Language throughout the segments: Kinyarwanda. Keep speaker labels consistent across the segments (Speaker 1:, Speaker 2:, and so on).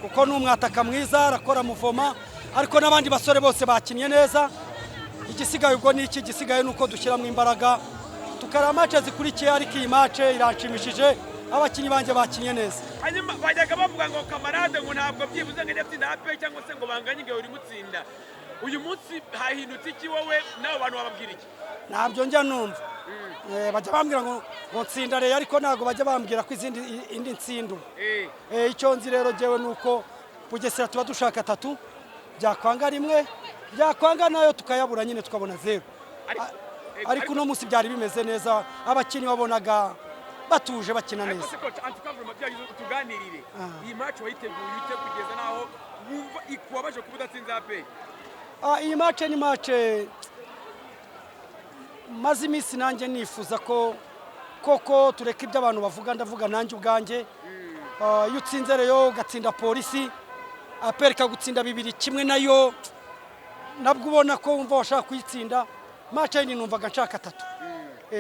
Speaker 1: Kuko ni umwataka mwiza, arakora mouvement, ariko n'abandi basore bose bakinnye neza. Igisigaye ubwo ni iki? Igisigaye ni uko dushyiramo imbaraga, tukareba match zikurikiye, ariko iyi match iranshimishije, abakinnyi banjye bakinnye neza.
Speaker 2: Hanyuma bajyaga bavuga ngo Camarade ngo ntabwo byibuze ngo ajye atsinda APR cyangwa se ngo banganye ngo imutsinda. Uyu munsi hahindutse iki? Wowe n'abo bantu wababwira iki?
Speaker 1: Ntabyo njya numva. Bajya bambwira ngo nsinda Rayon, ariko ntabwo bajya bambwira ko izindi indi nsindu. Icyo nzi rero jyewe ni uko Bugesera tuba dushaka atatu, byakwanga rimwe, byakwanga nayo tukayabura nyine, tukabona zeru. Ariko uno munsi byari bimeze neza, abakinnyi wabonaga batuje, bakina
Speaker 2: Ariko
Speaker 1: neza.
Speaker 2: se coach, antuka vraiment, byagize utuganirire. Iyi match wayiteguye ute kugeza naho wumva ikubabaje kuba udatsinze APR?
Speaker 1: Iyi match ni match maze iminsi nanjye nifuza ko koko tureka ibyo abantu bavuga. Ndavuga nanjye ubwanjye. Iyo utsinze Rayon, ugatsinda Polisi, APR ikagutsinda 2-1, nayo nabwo ubona ko wumva washaka kuyitsinda. Match yindi numvaga nshaka atatu.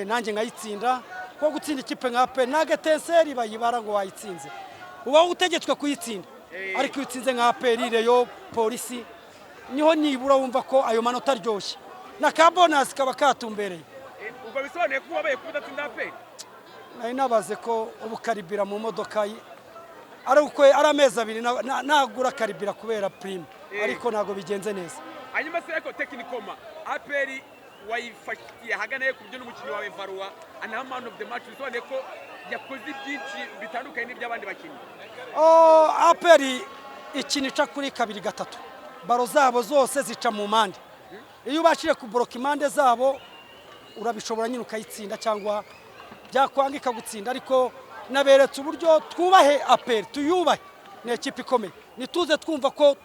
Speaker 1: Nanjye nkayitsinda, kuko gutsinda ikipe nka APR nta gatenseri bayibara ngo wayitsinze, uba utegetswe kuyitsinda. Ariko iyo utsinze nka APR, Rayon, Polisi, niho nibura wumva ko ayo manota aryoshye, na ka bonus kaba katumbereye.
Speaker 2: Ubwo bisobanuye ko wabaye kuba udatsinda APR?
Speaker 1: Nari nabaze ko ubu carburant mu modoka ari ukwe ari amezi 2 nagura carburant kubera prime, ariko ntabwo bigenze neza.
Speaker 2: Hanyuma se ariko techniquement APR wayifatiye ahagana he, ku buryo n'umukinnyi wawe Varwa anaha man of the match? Bisobanuye ko yakoze ibyinshi bitandukanye n'iby'abandi bakinnyi.
Speaker 1: Oh, APR ikina ica kuri kabiri gatatu, ballon zabo zose zica mu mpande. Iyo ubashije kuboroka impande zabo, urabishobora nyine ukayitsinda, cyangwa byakwanga ikagutsinda. Ariko naberetse uburyo twubahe APR, tuyubahe, ni ekipe ikomeye. Ntituze twumva ko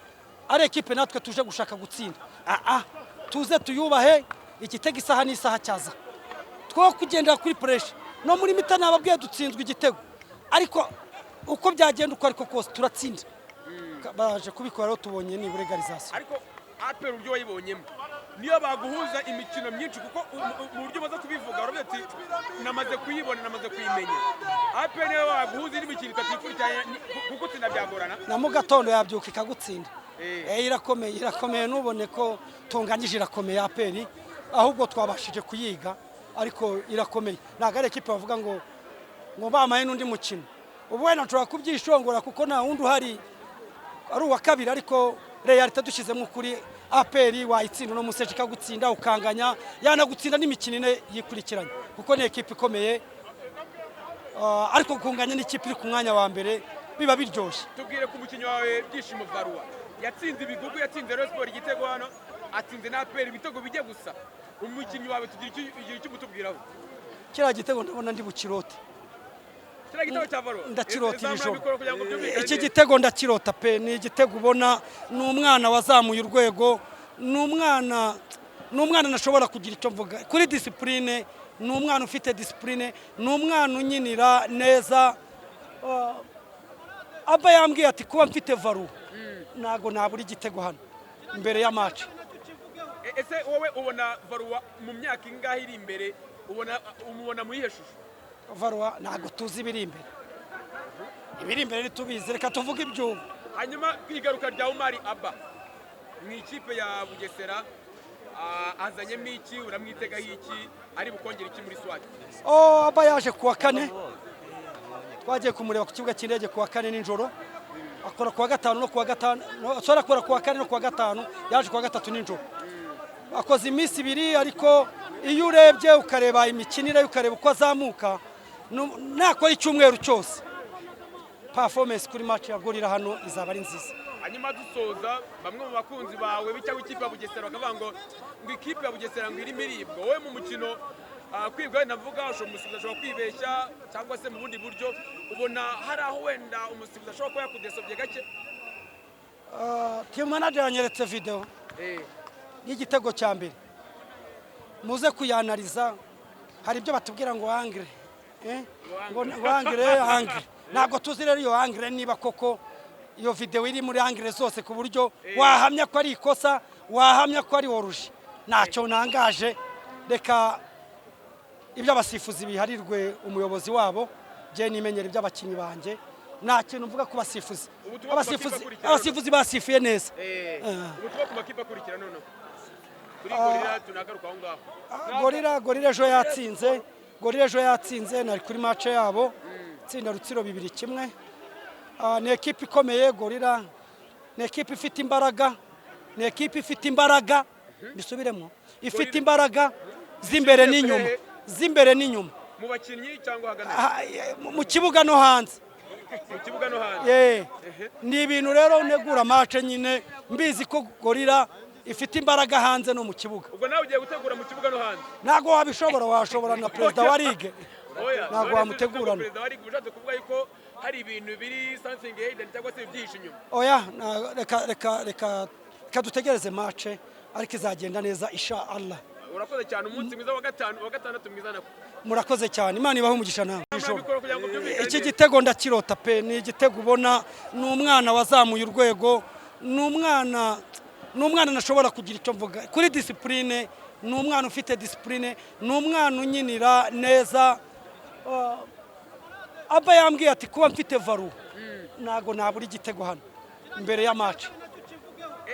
Speaker 1: ari ekipe natwe tuje gushaka gutsinda. Aa, tuze tuyubahe, igitego isaha n'isaha cyaza, two kugendera kuri pressure. No muri mi-temps nababwiye, dutsinzwe igitego, ariko uko byagenda uko ariko kose turatsinda. Baje kubikora rero, tubonye nibura égalisation.
Speaker 2: Ariko APR uburyo wayibonyemo, niyo baguhuza imikino myinshi, kuko mu buryo umaze kubivuga uravuga ati namaze kuyibona, namaze kuyimenya, APR niyo baguhuza indi mikino itatu ikurikiranye, kuko utsinda byagorana.
Speaker 1: Na mu gatondo yabyuka ikagutsinda. Irakomeye, irakomeye. Ntubone ko tunganyije, irakomeye APR, ahubwo twabashije kuyiga, ariko irakomeye. Ntabwo ari ekipe bavuga ngo bamaye n'undi mukino. Ubu wenda nshobora kubyishongora kuko nta wundi uhari ari uwa kabiri, ariko réalité dushyizemo ukuri, APR wayitsinda uno munsi, ejo ikagutsinda, ukanganya, yanagutsinda n'imikino ine yikurikiranye, kuko ni ekipe ikomeye. Ariko kunganya n'ikipe iri ku mwanya wa mbere biba biryoshye.
Speaker 2: Tubwire ku mukinnyi wawe Byishimo Varwa. Yatsinze ibigugu, yatsinze Rayon Sport igitego hano, atsinze na APR ibitego bijya gusa. Umukinnyi wawe, tugira icyo umutubwiraho.
Speaker 1: Kiriya gitego ndabona ndi bukirote.
Speaker 2: Kiriya gitego cya Varwa?
Speaker 1: Ndakirota iri
Speaker 2: Zamura
Speaker 1: joro.
Speaker 2: mikoro kugira ngo byumvikane
Speaker 1: Iki
Speaker 2: neza.
Speaker 1: gitego ndakirota pe. Ni igitego ubona ni umwana wazamuye urwego, ni umwana nashobora kugira icyo mvuga kuri discipline, ni umwana ufite discipline, ni umwana unyinira neza. Aba yambwiye ati kuba mfite Varwa ntabwo nabura igitego hano imbere ya match.
Speaker 2: Ese wowe ubona Varwa mu myaka ingahe iri imbere? Ubona umubona mu iyihe shusho?
Speaker 1: Varwa ntabwo tuzi ibiri imbere, ibiri imbere ntitubizi, reka tuvuge iby'ubu.
Speaker 2: Hanyuma ku igaruka rya Umari Abba mu ikipe ya Bugesera, azanyemo iki? Uramwitegaho iki? Ari bukongera iki muri squad?
Speaker 1: Oh, Aba yaje kuwa kane, twagiye kumureba ku kibuga cy'indege kuwa kane nijoro, akora kuwa gatanu no kuwa gatanu no, sorry, akora kuwa kane no kuwa gatanu, yaje kuwa gatatu nijoro, akoze iminsi 2. Ariko iyo urebye, ukareba imikinire ye, ukareba uko azamuka, nakora icyumweru cyose, performance kuri match ya Gorilla hano izaba ari nziza.
Speaker 2: Hanyuma dusoza, bamwe mu bakunzi bawe cyangwa ikipe ya Bugesera bakavuga ngo ikipe ya Bugesera ngo irimo iribwa. Wowe mu mukino, kwibwa wenda mvuga ushobora, umusifuzi ashobora kwibeshya cyangwa se mu bundi buryo, ubona hari aho wenda umusifuzi ashobora kuba yakudesobye gake?
Speaker 1: Team manager yanyeretse video y'igitego cya mbere, muze kuyanariza. Hari ibyo batubwira ngo angle, eh? Ngo angle, ntabwo tuzi rero iyo angle niba koko iyo video iri muri angle zose ku buryo wahamya ko ari ikosa, wahamya ko ari hors-jeu. Ntacyo nangaje, reka ibyo abasifuzi biharirwe umuyobozi wabo, jye nimenyera iby'abakinnyi banjye. Nta kintu mvuga ku basifuzi.
Speaker 2: Ubutumwa ku
Speaker 1: Abasifuzi,
Speaker 2: makipe akurikira.
Speaker 1: abasifuzi basifuye neza.
Speaker 2: Ubutumwa ku makipe akurikira noneho kuri Gorilla, tunagaruka aho ngaho.
Speaker 1: Gorilla ejo yatsinze, Gorilla ejo yatsinze, nari kuri match yabo, itsinda Rutsiro 2-1. Ni ekipe ikomeye Gorilla, ni ekipe ifite imbaraga, ni ekipe ifite imbaraga, bisubiremo, ifite imbaraga z'imbere n'inyuma, z'imbere n'inyuma.
Speaker 2: Mu bakinnyi cyangwa ahagana?
Speaker 1: Mu kibuga no hanze.
Speaker 2: Mu kibuga no hanze.
Speaker 1: Ni ibintu rero ntegura match nyine mbizi ko Gorilla ifite imbaraga hanze no mu kibuga.
Speaker 2: Ubwo nawe ugiye gutegura mu kibuga no hanze?
Speaker 1: Ntabwo wabishobora, washobora na perezida wa ligue.
Speaker 2: Oya,
Speaker 1: Ntabwo
Speaker 2: none se
Speaker 1: wamutegurana.
Speaker 2: Perezida wa ligue ushatse kuvuga yuko hari ibintu biri something hidden cyangwa se ibyihishe inyuma?
Speaker 1: Oya, reka reka reka reka dutegereze match, ariko izagenda neza insha Allah.
Speaker 2: Urakoze cyane, umunsi mwiza wa gatanu, wa gatandatu mwiza nako.
Speaker 1: Murakoze cyane, Imana ibahe umugisha nawe. Ijoro.
Speaker 2: Mikoro kugira ngo byumvikane
Speaker 1: Iki
Speaker 2: neza.
Speaker 1: gitego ndakirota pe. Ni igitego ubona ni umwana wazamuye urwego, ni umwana nashobora kugira icyo mvuga kuri discipline, ni umwana ufite discipline, ni umwana unyinira neza. Aba yambwiye ati kuba mfite varu ntabwo nabura igitego hano imbere ya match.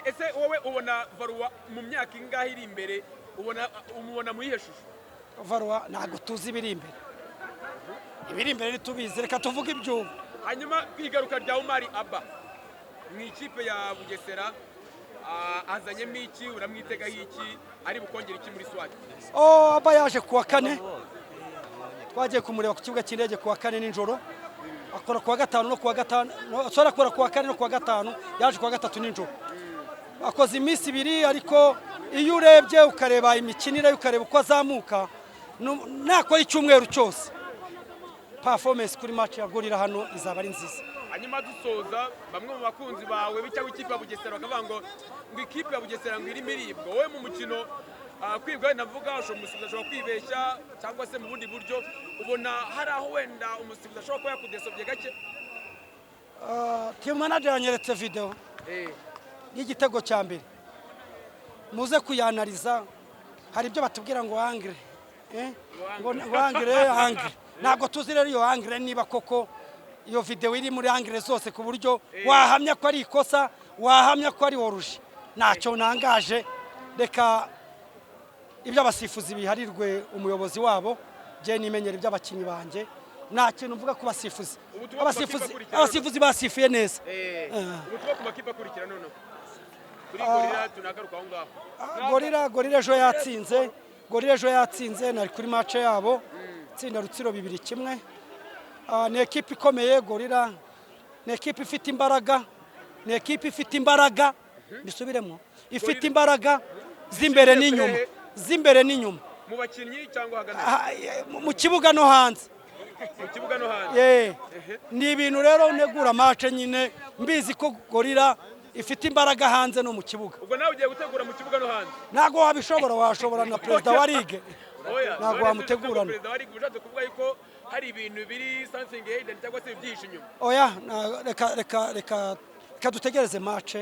Speaker 2: Ese wowe ubona Varuwa mu myaka ingahe iri imbere, ubona umubona mu yihe shusho?
Speaker 1: Varuwa ntabwo tuzi ibiri imbere, ibiri imbere ntitubizi, reka tuvuge iby'ubu.
Speaker 2: Hanyuma kwigaruka rya Umari Abba mu ikipe ya Bugesera, azanyemo iki? Uramwitegaho iki? Ari bukongera iki muri SWAT?
Speaker 1: Oh, aba yaje kuwa kane, twagiye kumureba ku kibuga cy'indege kuwa kane nijoro, akora kuwa gatanu no kuwa gatanu no, sorry, akora kuwa kane no kuwa gatanu, yaje kuwa gatatu nijoro, akoze iminsi 2. Ariko iyo urebye ukareba imikinire, ukareba uko azamuka, nakora icyumweru cyose, performance kuri match ya Gorilla hano izaba ari nziza.
Speaker 2: Hanyuma dusoza, bamwe mu bakunzi bawe cyangwa ikipe ya Bugesera bakavuga ngo ikipe ya Bugesera ngo irimo iribwa. Wowe mu mukino, kwibwa wenda mvuga umusifuzi ashobora kwibeshya cyangwa se mu bundi buryo, ubona hari aho wenda umusifuzi ashobora kuba yakudesobye gake?
Speaker 1: Team manager yanyeretse video y'igitego cya mbere, muze kuyanariza. Hari ibyo batubwira ngo angle, ngo angle, ntabwo tuzi rero iyo angle niba koko iyo video iri muri angle zose ku buryo wahamya ko ari ikosa, wahamya ko ari hors-jeu. Ntacyo nangaje, reka ibyo abasifuzi biharirwe umuyobozi wabo, jye nimenyera iby'abakinnyi banjye. Nta kintu mvuga ku basifuzi.
Speaker 2: Ubutumwa ku makipe
Speaker 1: Abasifuzi,
Speaker 2: akurikira.
Speaker 1: abasifuzi basifuye neza.
Speaker 2: Ubutumwa ku makipe akurikira noneho kuri Gorilla, tunagaruka aho ngaho.
Speaker 1: Gorilla ejo yatsinze, Gorilla ejo yatsinze, nari kuri match yabo, itsinda Rutsiro 2-1. Ni ekipe ikomeye Gorilla, ni ekipe ifite imbaraga, ni ekipe ifite imbaraga, bisubiremo, ifite imbaraga z'imbere n'inyuma, z'imbere n'inyuma.
Speaker 2: Mu bakinnyi cyangwa ahagana?
Speaker 1: Mu kibuga no hanze.
Speaker 2: Mu kibuga no hanze.
Speaker 1: Ni ibintu rero ntegura match nyine mbizi ko Gorilla ifite imbaraga hanze no mu kibuga.
Speaker 2: Ubwo nawe ugiye gutegura mu kibuga no hanze?
Speaker 1: Ntabwo wabishobora, washobora na perezida wa ligue.
Speaker 2: Oya,
Speaker 1: Ntabwo
Speaker 2: none se
Speaker 1: wamutegurana.
Speaker 2: Perezida wa ligue ushatse kuvuga yuko hari ibintu biri something hidden cyangwa se ibyihishe inyuma?
Speaker 1: Oya, reka reka reka reka dutegereze match,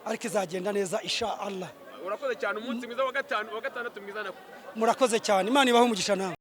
Speaker 1: ariko izagenda neza insha Allah.
Speaker 2: Urakoze cyane, umunsi mwiza wa gatanu, wa gatandatu mwiza nako.
Speaker 1: Murakoze cyane, Imana ibahe umugisha nawe.